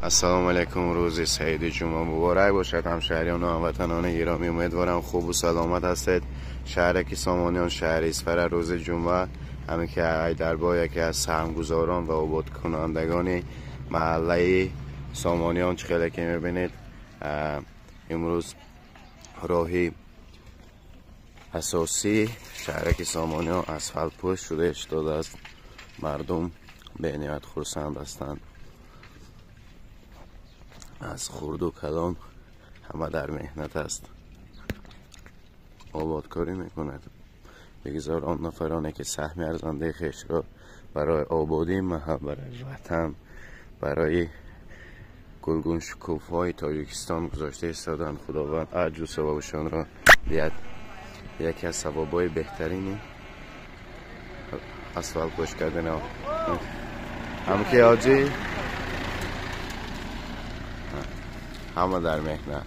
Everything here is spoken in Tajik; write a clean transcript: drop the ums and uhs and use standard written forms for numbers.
Ассалому алайкум, рӯзи саиди ҷумъа муборак бошад, ҳамшаҳриёну ҳамватанони гиромӣ. Умедворам, хубу саломат ҳастед. Шаҳраки Сомониён, шаҳри Исфара, рӯзи ҷумъа, ҳамин ки Айдарбо, яке аз саҳмгузорон ва ободкунандагони маҳаллаи Сомониён, чӣ хеле ки мебинед, имрӯз роҳи асосии шаҳраки Сомониён асфалтпӯш шуда истодааст. Мардум бениҳоят хурсанд ҳастанд. Аз хурду калон ҳама дар меҳнат аст, ободкорӣ мекунад. Бигзор он нафароне ки саҳми арзандаи хешро барои ободии маҳал, барои ватан, барои гулгуншукуфҳои Тоҷикистон гузошта истоданд, Худованд аҷру савобашонро диҳад. Яке аз савобҳои беҳтарини асфалтпӯш кардани ҳамки ҳоҷӣ, ҳама дар меҳнат.